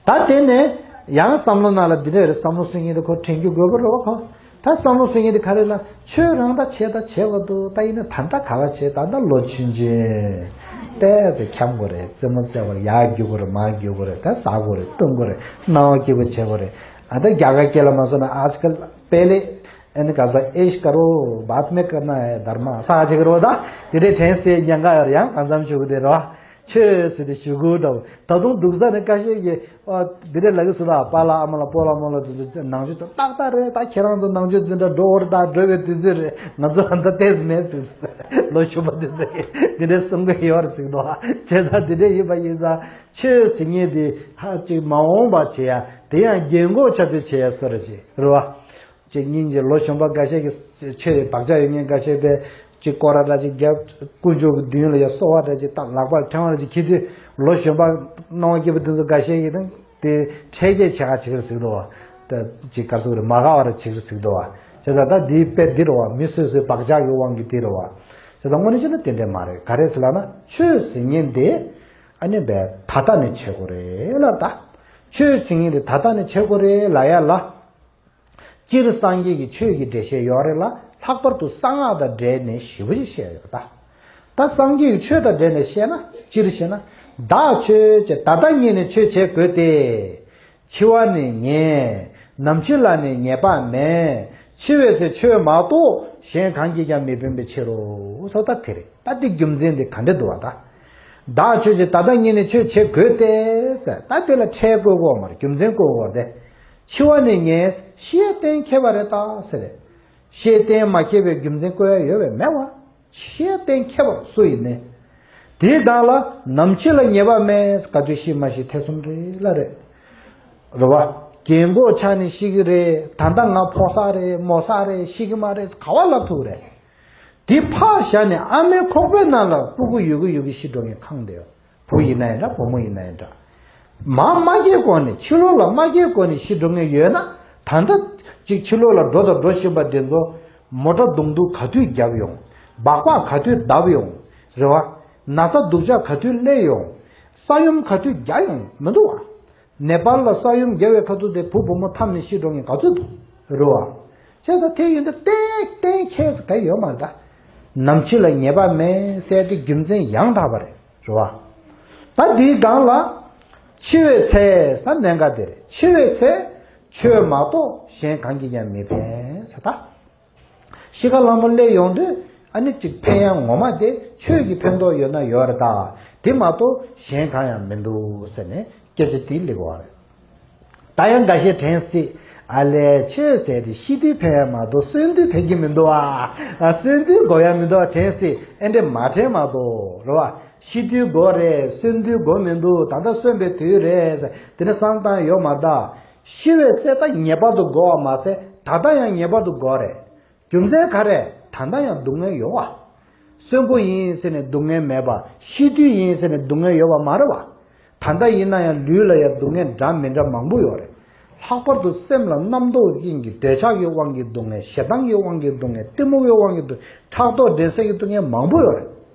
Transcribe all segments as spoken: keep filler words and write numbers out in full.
ད་དེ་ནས་ཡང་བསམ་བློ་ནང་ལ་འདི་འདྲ་རེད། བསམ་བློ་སེང་གེ་དེ་ཁོ་དྲན་རྒྱུ་དགོས་པ་རེད་བ་ཁོ། ད་བསམ་བློ་སེང་གེ་དེ་ག་རེ་ལ་ཆོས་རང་ད་བྱས་ད་བྱས་པ་འདུག་ད་ཡིན་ན་ད་ལྟ་ག་བ་བྱས་ད་ལྟ་ལོ་ཆུང་ཆུང་ཏོག་ཙམ་འཁྱམ་དགོས་རེད། རྩེད་མོ་རྩེ་དགོས་རེད། ཡར་རྒྱུག་དགོས་རེད། མར་རྒྱུག་དགོས་རེད། ད་ཟ་དགོས་རེད། བཏུང་དགོས་རེད། སྣང་བ་སྐྱིད་པོ་བྱེད་དགོས་རེད། ཨ་ད་རྒྱ་གར་སྐད་ལ་མ་སོང་ན་ཨ་ཅི་ཀལ་པེ་ལེ་ཨེ་ནི་ག་ས་ཨེ་ཤ་ཀ་རོ་བཱད་མེ་ཀར་ན་ཧེ་དར་མ་ས་ཅི་ཀ་རོ། ད་དེ་འདྲའི་དྲན་སའི་ཉེན་ཁ་ཡོད་རེད། ཡང་གང་འཚམ་ཞུ་གི་དེ་རེད་བ། ཆོས་ཟེར་དེ་ཞུ་དགོས་འདྲ་བོ། ད་དུང་སྡུག་ས་ནི་ཁ་ཤས་ཀྱིས་ཨ་འདི་འདྲ་ལབ་ཀྱི་སུ་ད་པཱ་ལགས་ཨ་མ་ལགས་སྤོ་ལགས་རྨོ་ལགས་དེ་ཚོ་ནང་ཆོས་ཚོ་ཏག་ཏག་རེད། ད་ཁྱེད་རང་ཚོ་ནང་ཆོས་འཛིན་གྲྭ་འགྲོ་བར་ད་འགྲོ་བའི་དུས་ཚོད་རེད། ང་ཚོ་ཨ་མདའ་ཏོག་ཙམ་མེད་ཟེར། ལོ་གཞོན་པ་དེ་ཚོ་གིས་འདི་འདྲ་གསུང་གི་ཡོད་རེད་ཟེར་གི་འདུག་བྱས་ཙང་འདི་འདྲ་ཡིན་པ་ཡིན་ཙང་ཆོས་ཟེར་མཁན་དེ་ཧ་ཅིག་མ་འོངས་པ་བྱེད་ཡ་དེ་ཡང་རྒན་གོག་ཆགས་དུས་བྱེད་ཡ་སོ་རེ་བྱེད་རེད་བ། ཅིག་སྙིང་རྗེ་ལོ་གཞོན་པ་འགའ་ཤས་ཀྱིས་ཆོས་བག་ཆགས་ཡོད་མཁན་འགའ་ཤས་པས་ཅིག་སྐོར་ར་འདྲ་ཅིག་བརྒྱབ། དཀོན་མཆོག་གི་མདུན་ལ་ཡ་གསོལ་བ་འདྲ་ཅིག་བཏབ། ལག་པར་ཕྲེང་བ་འདྲ་ཅིག་འཁྱེར་དུས་ལོ་གཞོན་པ་སྣང་བ་སྐྱིད་པོ་དེ་ཚོ་འགའ་ཤས་ཀྱིས་དང་དེ་འཕྲལ་སྐྱེལ་བྱེད་ག་བྱེད་ཀྱི་རེད་ཟེར་གི་འདུག་བ། ད་ཅིག་ག་རེ་ཟེར་དགོས་རེད། མ་དགའ་བ་ར་བྱེད་ཀྱི་རེད་ཟེར་གི་འདུག་བ། བྱས་ཙང་ད་འདིའི་དཔེ་འདི་རེད་བ། མི་སོ་སོའི་བག་ཆགས་ཀྱི་དབང་གིས་འདི་རེད་བ། བྱས་ཙང་དངོས་གནས་བྱས་ན་དེ་འདྲས་མ་རེད། ག་རེ་ཟེར་ལབ་ན་ཆོས་ཟེར་མཁན་དེ་ཨ་ནི་བས་ད་ལྟ་ནས་བྱེད་དགོས་རེད་ལ། ད་ཆོས་ཟེར་མཁན་དེ་ད་ལྟ་ནས་བྱེད་དགོས་རེད་ལབ་ཡ་ལ། སྤྱིར་སངས་རྒྱས་ཀྱི་ཆོས་ཀྱི་འགྲེལ་བཤད་ཡོད་རེད་ལ། ལྷག་པར་དུ་གསང་སྔགས་དང་འབྲེལ་ནས་ཞེ་པོ་ཅིག་བཤད་ཡོད་ད། ད་སངས་རྒྱས་ཀྱི་ཆོས་དང་འབྲེལ་ནས་བཤད་ན། སྤྱིར་བཤད་ན། བདག་ཆོས་ཅན། ད་ལྟ་ཉིད་ནས་ཆོས་བྱེད་དགོས་ཏེ། འཆི་བ་ནི་ངེས། ནམ་འཆི་ལ་ནི་ངེས་པ་མེད། འཆི་བའི་ཚེ་ཆོས་མ་གཏོགས་གཞན་གང་གིས་ཀྱང་མི་ཕན་པའི་ཕྱིར་རོ། སོ་ད་དེ་རེད། ད་དེ་རྒྱུ་མཚན་དེ་ག་འདྲ་འདུག་བ་ད། བདག་ཆོས་ཅན། ད་ལྟ་ཉིད་ནས་ཆོས་བྱེད་དགོས་ཏེ་ཟེར། ད་དེ་ལ་ཁྲལ་བཀོད་དགོས་མ་རེད། རྒྱུ་མཚན་བཀོད་དགོས་ཏེ། འཆི་བ་ནི་ངེས། ཤི་ཡ་གཏན་འཁེལ་བ་རེད་ད་ཟེར་རེད། ཤི་ཡ་གཏན་མ་འཁེལ་བའི་རྒྱུ་མཚན་བཀོད་ཡ་ཡོད་པས་མེད་བ། ཤི་ཡ་གཏན་འཁེལ་བ་སུ་ཡིན་ནའི། དེའི་བདག་ལ་ནམ་འཆི་ལ་ངེས་པ་མེད། ག་དུས་ཤི་མ་ཤི་ཐེ་ཚོམ་རེད་ལ་རེད། རེད་བ། རྒན་གོག་ཆགས་ནས་ཤི་གི་རེད། ད་ལྟ་ང་ཕོ་གསར་རེད། མོ་གསར་རེད། ཤི་གི་མ་རེད། ག་བ་ལབ་ཐུབ་རེད། དེ་ཕར་བཞག་ནས་ཨ་མའི་ཁོག་པའི་ནང་ལ་སྤུ་གུ་ཡོད་གི་ཡོད་གི་ཤི་འགྲོ་མཁན་གང་དེ་ཡོད། བུ་ཡིན་ན་ཡང་འདྲ། བུ་མོ་ཡིན་ན་ཡང་འདྲ། མ་མ་སྐྱེས་གོང་ནས། ཕྱི་ལོགས་ལ་མ་སྐྱེས་གོང་ནས་ཤི་འགྲོ་མཁན་ཡོད་ན། ད་ལྟ་ཅིག་ཕྱི་ལོགས་ལ་འགྲོ་དང་འགྲོ་བཞིན་པ་དེ་ཚོ་མོ་ཊ་རྡུང་རྡུང་ག་དུས་བརྒྱབ་ཡོང་། སྦག་སྦག་ག་དུས་བརྡབས་ཡོང་། རེད་བ། ན་ཚ་སྡུག་ཅག་ག་དུས་སླེབས་ཡོང་། ས་ཡོམ་ག་དུས་རྒྱག་ཡོང་། མི་འདུག་བ། ནེ་པཱལ་ལ་ས་ཡོམ་བརྒྱབ་པའི་ཁ་ཐུག་དེ་བུ་བུ་མོ་འཐམས་ནས་ཤི་འགྲོ་མཁན་ག་ཚོད་འདུག་རེད་བ། བྱས་ཙང་དེ་ཡིན་དུས་གཏན་གཏན་འཁེལ་ཟེར་ག་ཡོད་མ་རེད་ད། ནམ་འཆི་ལ་ངེས་པ་མེད་ཟེར་དེ་རྒྱུ་མཚན་ཡང་དག་པ་རེད། རེད་བ། ད་འདིའི་སྒང་ལ། འཆི་བའི་ཚེ་ཟེར་གནད་འགག་དེ་རེད། འཆི་བའི་ཚེ་ཆོས་མ་གཏོགས་གཞན་གང་གིས་ཀྱང་མི་ཕན་ཟེར་ད། ཤི་ཁ་ལྷ་མོ་སླེབས་ཡོང་དུས་ཨ་ནི་ཅིག་ཕན་ཡ་ངོ་མ་དེ་ཆོས་ཀྱི་ཕན་ཐོགས་ཡོད་ན་ཡོད་རེད་ད། དེ་མ་གཏོགས་གཞན་གང་ཡང་མི་འདུག་ཟེར་ནས་སྐད་ཆ་དེ་སླེབས་པ་རེད། ད་ཡང་འགའ་ཤས་དྲན་སྲིད། ཨ་ལས་ཆོས་ཟེར་དེ་ཤི་དུས་ཕན་ཡ་མ་གཏོགས་གསོན་དུས་ཕན་གྱི་མི་འདུག་ཨ། གསོན་དུས་དགོས་ཡ་མི་འདུག་ཨ། དྲན་སྲིད། ཨེ་འདྲས་མ་དྲན་མ་གཏོགས་རེད་བ། ཤི་དུས་དགོས་རེད། གསོན་དུས་དགོས་མི་འདུག་ད་ལྟ་གསོན་པའི་དུས་རེད་ཟེར་དེ་ནི་བསམ་སྟངས་ཡོད་མ་རེད་ད། ཤི་བའི་ཚེ་ད་ངེས་པར་དུ་དགོས་པ་མ་ཟད་ད་ལྟ་ཡང་ངེས་པར་དུ་དགོས་རེད། རྒྱུ་མཚན་ག་རེ། ད་ལྟ་ཡང་སྡུག་བསྔལ་ཡོད་བ། གསོན་པོ་ཡིན་ཟེར་ནས་སྡུག་བསྔལ་མེད་པ། ཤི་དུས་ཡིན་ཟེར་ནས་སྡུག་བསྔལ་ཡོད་པ་མ་རེད་བ། ད་ལྟ་ཡིན་ན་ཡང་ལུས་ལ་ཡང་སྡུག་བསྔལ་འདྲ་མི་འདྲ་མང་པོ་ཡོད་རེད། ལྷག་པར་དུ་སེམས་ལ་རྣམ་རྟོག་རྐྱེན་གྱིས་འདོད་ཆགས་ཀྱི་དབང་གིས་སྡུག་བསྔལ། ཞེ་སྡང་གི་དབང་གིས་སྡུག་བསྔལ། གཏི་མུག་གི་དབང་གིས་སྡུག་ཕྲག་དོག་འགྲན་སེམས་ཀྱི་སྡུག་བསྔལ་མང་པོ་ཡོད་རེད།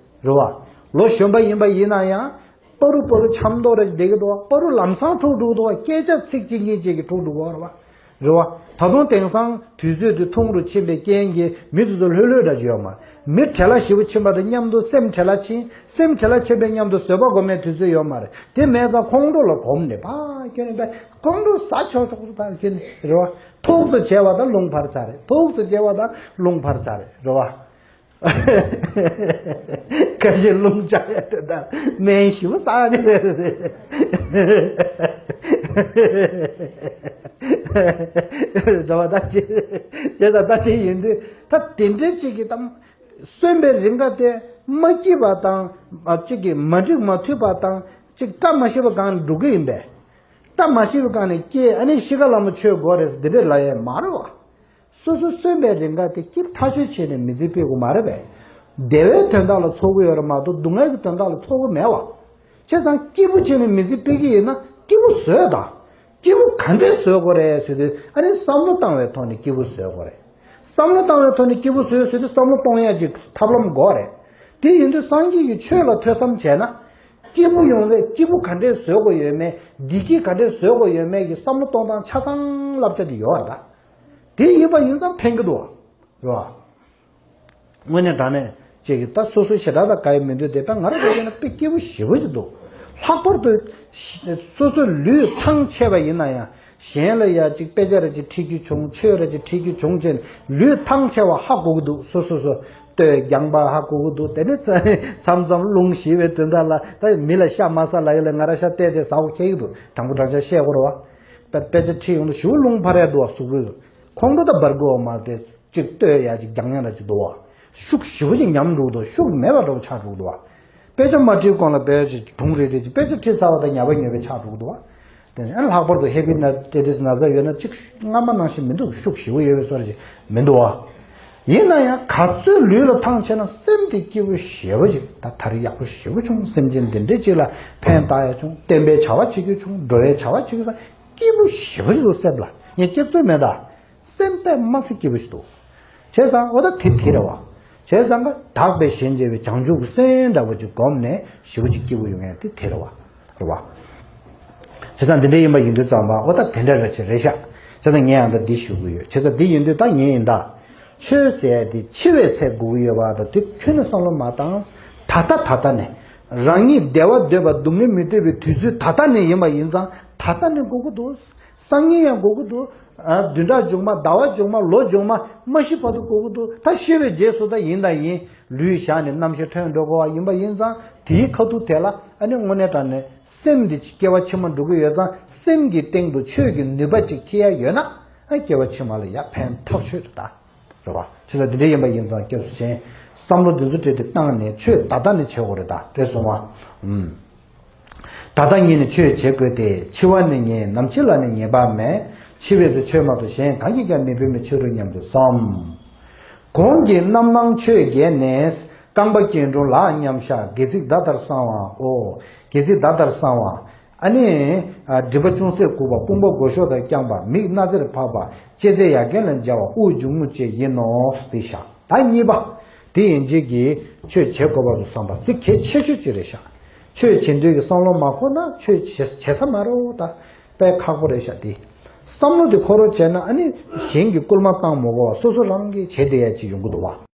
རེད་བ། ལོ་གཞོན་པ་ཡིན་པ་ཡིན་ན་ཡང་། པ་རུ་པ་རུ་འཆམ་མདོག་རེ་བསྡད་ཀྱི་འདུག་བ། པ་རུ་ལམ་སང་འཁྲུག་འགྲོ་གི་འདུག་བ། སྐད་ཆ་ཚིག་གཅིག་གཉིས་གཅིག་གིས་འཁྲུག་འགྲོ་གི་རེད་བ། རེད་བ། ད་དུང་དེང་སང་དུས་ཚོད་དེ་ཐུང་རུ་ཕྱིན་པའི་རྐྱེན་གྱིས་མི་དེ་ཚོ་ལྷོད་ལྷོད་འདྲ་ཅིག་ཡོད་མ་རེད། མི་བྲེལ་བ་ཞེ་པོ་ཕྱིན་པ་དང་མཉམ་དུ་སེམས་བྲེལ་བ་ཕྱིན། སེམས་བྲེལ་བ་ཕྱིན་པའི་མཉམ་དུ་བཟོད་པ་སྒོམ་པའི་དུས་ཚོད་ཡོད་མ་རེད། དེ་མེད་ཙང་ཁོང་ཁྲོ་ལ་གོམས་ནས་ཕར་ཁྱོན་ནས་ཁོང་ཁྲོ་ཟ་ཆོག་ཆོག་ཏུ་ཕར་ཁྱོན་ནས་རེད་བ། ཐུགས་སུ་བྱས་པ་དང་རླུང་འཕར་ཚར་རེད། ཐུགས་སུ་བྱས་པ་དང་རླུང་འཕར་ཚར་རེད། རེད་བ། ཁ་ཤས་རླུང་ཆགས་ཡ་དེ་དང་སྨན་ཞིམ་ཟ་ཡ་དེ་རེད། རེད་བ། ད་ཅི་བྱས་ད་ད་དེ་ཡིན་དུས་ད་དེ་འདྲའི་གཅིག་གི་གཏམ། གསོན་པའི་རིང་ག་དེ་མ་སྐྱིད་པ་དང་། གཅིག་གི་མ་འགྲིག་མ་མཐུན་པ་དང་གཅིག་བཀའ་མ་ཤེས་པ་གང་འགྲོ་གི་ཡིན་པས། བཀའ་མ་ཤེས་པ་གང་ནས་སྐྱེས། ཨ་ནི་ཤི་ཁ་ལ་མོ་ཆོས་དགོས་རེད་འདི་འདྲས་ལབ་ཡས་མ་རེད་བ། སོ་སོ་གསོན་པའི་རིང་ག་དེ་སྐྱིད་ཐག་ཆོད་བྱས་ནས་མི་ཚེ་སྤེལ་དགོས་མ་རེད་པས། བདེ་བའི་དོན་དག་ལ་འཚོ་གི་ཡོད་རེད་མ་གཏོགས་སྡུག་བསྔལ་གྱི་དོན་དག་ལ་འཚོ་གི་མེད་བ། བྱས་ཙང་སྐྱིད་པོ་བྱས་ནས་མི་ཚེ་སྤེལ་གི་ཡིན་ན་སྐྱིད་པོ་བཟོས་དང་། སྐྱིད་པོ་ག་འདྲས་བཟོས་དགོས་རེད་ཟེར་དུས་ཨ་ནི་བསམ་བློ་བཏང་བའི་ཐོག་ནས་སྐྱིད་པོ་བཟོས་དགོས་རེད། བསམ་བློ་བཏང་བའི་ཐོག་ནས་སྐྱིད་པོ་བཟོས་ཟེར་དུས་བསམ་བློ་གཏོང་ཡ་ཅིག་ཐབས་ལམ་དགོས་རེད། དེ་ཡིན་དུས་སངས་རྒྱས་ཀྱི་ཆོས་ལ་ཐོས་བསམ་བྱས་ན། སྐྱིད་པོ་ཡོང་བའི་སྐྱིད་པོ་ག་འདྲས་བཟོ་དགོས་ཡོད་མེད། བདེ་སྐྱིད་ག་འདྲས་བཟོ་དགོས་ཡོད་མེད་ཀྱི་བསམ་བློ་གཏོང་སྟངས་ཆ་ཚང་བསླབ་བྱ་དེ་ཡོད་རེད་ད། དེ་ཡིན་པ་ཡིན་ཙང་ཕན་གྱི་འདུག་བ། རེད་བ། དངོས་གནས་དྲང་གནས་ཅིག་གིས་ད་སོ་སོའི་ཞེ་དྲག་དང་དགའ་ཡི་མི་འདུག་སྟེ། ད་ང་རང་གི་བཤད་ན་དཔེ་སྐྱིད་པོ་ཞེ་པོ་ཞིག་འདུག། ལྷག་པར་དུ་སོ་སོའི་ལུས་ཐང་ཆད་པ་ཡིན་ན་ཡང་གཞན་ལ་ཡ་ཅིག་དཔེ་ཆ་ར་ཅིག་ཁྲིད་རྒྱུ་བྱུང་། ཆོས་ར་ཅིག་ཁྲིད་རྒྱུ་བྱུང་བྱས་ནས་ལུས་ཐང་ཆད་པ་ཧ་གོ་གི་འདུག། སོ་སོ་སོ་ལྟོས་རྒྱང་པ་ཧ་གོ་གི་འདུག། དེ་ནས་མཚམས་མཚམས་རླུང་ཞི་བའི་དོན་དག་ལ་ད་མི་ལ་ཤ་མ་ཟ་ལབ་ཡ་ལ་ང་ར་ཤ་བལྟས་ཏེ་ཟ་བོ་ཁྱེར་གི་འདུག། དྲང་པོ་དྲང་བཞག་བཤད་དགོས་རེད་བ། དཔེ་དཔེ་ཆ་ཁྲིད་ཡོང་དུས་ཞེ་པོ་རླུང་འཕར་ཡ་འདུག་བ། གཟུགས་པོའི་ཁོང་ཁྲོ་ད་འབར་གི་ཡོད་མ་རེད། ཅིག་ལྟོས་ཡ་ཅིག་རྒྱང་ཡང་ར་ཅིག་འདུག་བ། ཤུགས་ཞེ་པོ་ཅིག་ཉམས་འགྲོ་གི་འདུག། ཤུགས་མེད་པ་འདྲ་བོ་ཆགས་འགྲོ་གི་འདུག་བ། དཔེ་ཆ་མ་ཁྲིད་གོང་ལ་དཔེ་ཆ་ཅིག་སྒྲུང་རེ་རེ་ཅིག། དཔེ་ཆ་ཁྲིད་ཚར་བ་དང་ཉམས་པ་ཉམས་པ་ཆགས་འགྲོ་གི་འདུག་བ། དེ་ནས་ལྷག་པར་དུ་ཧེ་པི་ན་ཊི་ཊི་སི་ན་ཚ་ཡོད་ན་ཅིག་སྔ་མ་ནང་བཞིན་མི་འདུག། ཤུགས་ཞེ་པོ་ཡོད་པའི་བཟོ་འདྲ་ཅིག་མི་འདུག་བ། ཡིན་ན་ཡང་ག་ཚོད་ལུས་ལ་ཐང་ཆད་ན་སེམས་དེ་སྐྱིད་པོ་ཞེ་པོ་ཅིག། ད་ད་རེས་ཡག་པོ་ཞེ་པོ་བྱུང་། སེམས་ཅན་འདི་འདྲས་ཅིག་ལ་ཕན་བཏགས་ཡ་བྱུང་། བསྟན་པའི་བྱ་བ་བྱེད་རྒྱུ་བྱུང་། འགྲོ་བའི་བྱ་བ་བྱེད་རྒྱུ་དང་སྐྱིད་པོ་ཞེ་པོ་ཅིག་འདུག་སེམས་ལ། ངས་སྐྱེ་ཚོད་མེད་ད། སེམས་དཔེ་མ་སྲིད་སྐྱིད་པོ་ཞིག་འདུག། བྱས་ཙང་འོ་ད་དེ་དེ་རེད་བ། བྱས་ཙང་ཀ་དག་པའི་ཞལ་མཇལ་བའི་བྱང་ཆུབ་ཀྱི་སེམས་འདྲ་བོ་ཅིག་བསྒོམས་ནས་ཞེ་པོ་ཅིག་སྐྱིད་པོ་ཡོང་ཡ་དེ་དེ་རེད་བ། རེད་བ། བྱས་ཙང་འདི་འདྲ་ཡིན་པ་ཡིན་དུས་ཙམ་པ་འོ་ད་དེ་འདྲ་རེད་ཅེས་རེད་ཤག། བྱས་ཙང་ངས་ཡང་ད་འདི་ཞུ་གི་ཡོད། བྱས་ཙང་འདི་ཡིན་དུས་ད་ངས་ཡིན་ད། ཆོས་ཟེར་ཡ་དེ་འཆི་བའི་ཚེ་དགོས་ཀྱི་ཡོད་པ་ད་དེ་ཁྱོན་ནས་བསམ་བློ་མ་བཏང་། ད་ལྟ་ད་ལྟ་ནས་རང་ཉིད་བདེ་བ་འདོད་པ་སྡུག་བསྔལ་མི་འདོད་པའི་དུས་ཚོད་ད་ལྟ་ནས་ཡིན་པ་ཡིན་ཙང་ད་ལྟ་ནས་དགོས་ཀྱི་འདུག། སང་ཉིན་ཡང་དགོས་ཀྱི་འདུག། ཨ། བདུན་ཕྲག་མཇུག་མ། ཟླ་བ་མཇུག་མ། ལོ་མཇུག་མ། མ་ཤི་བར་དུ་དགོས་ཀྱི་འདུག། ད་ཤི་བའི་རྗེས་སུ་ད་ཡིན་དང་ཡིན། ལུས་བཞག་ནས་རྣམ་ཤེས་ཐོན་འགྲོ་དགོས་པ་ཡིན་པ་ཡིན་ཙང་དེའི་ཁ་ཐུག་དེ་ལ་ཨ་ནི་དངོས་གནས་དྲང་གནས་སེམས་འདི་སྐྱེ་བ་ཕྱི་མ་འགྲོ་གི་ཡོད་ཙང་སེམས་ཀྱི་སྟེང་དུ་ཆོས་ཀྱི་ནུས་པ་ཅིག་འཁྱེར་ཡ་ཡོད་ན་ཨ་སྐྱེ་བ་ཕྱི་མ་ལ་ཡ་ཕན་ཐག་ཆོད་རེད་ད། རེད་བ། ཆོས་ལ་འདི་འདྲ་ཡིན་པ་ཡིན་ཙང་སྐྱབས་སུ་མཆི། བསམ་བློ་འདི་ཚོ་བྲིས་ཏེ་བཏང་ནས་ཆོས་ད་ལྟ་ནས་བྱེད་དགོས་རེད་ད། རེད་སོང་བ། ཨུམ། ད་ལྟ་ཉིད་ནས་ཆོས་བྱེད་དགོས་ཏེ། འཆི་བ་ནི་ངེས། ནམ་འཆི་ལ་ནི་ངེས་པ་མེད། འཆི་བས་སུ་ཆོས་མ་གཏོགས་གཞན་གང་གིས་ཀྱང་མི་ཕན་པའི་ཕྱིར་རོ་སྙམ་དུ་བསམ། གོང་གི་རྣམ་སྣང་ཆོས་བརྒྱད་ནས། རྐང་པ་གྱེན་དྲུང་ལག་མཉམ་བཞག། སྒལ་ཚིགས་མདའ་ལྟར་གསང་བའོ། སྒལ་ཚིགས་མདའ་ལྟར་གསང་བ། ཨ་ནི། ཨ། མགྲིན་པ་ཅུང་ཟད་གུག་པ། དཔུང་པ་མགོ་གཤོག་ལྟར་བརྐྱངས་པ། མིག་སྣ་རྩེར་ཕབ་པ། ལྕེ་རྩེ་ཡ་རྒན་ལ་མཇལ་བ། དབུགས་འབྱུང་རྔུབ་བཅས་ཡིན་ནོ། དེ་བཞག། ད་གཉིས་པ། དེ་ཡིན་གཅིག་གིས་ཆོས་བྱེད་དགོས་པ་རུ་བསམ་པ་འདི་གལ་ཆེ་ཤོས་ཅིག་རེད་ཤག། ཆོས་བྱེད་འདོད་ཀྱི་བསམ་བློ་མ་འཁོར་ན་ཆོས་བྱེད་བྱེད་ས་མ་རེད་ད། དཔེ་ཁག་པོ་རེད་ཤག་དེ། བསམ་བློ་དེ་འཁོར་རོགས་བྱས་ན་ཨ་ནི་གཞན་གྱིས་སྐུལ་མ་བཏང་མ་དགོས་པ་སོ་སོ་རང་གིས་བྱེད་བསྡད་ཡ་ཅིག་ཡོང་གི་འདུག་བ།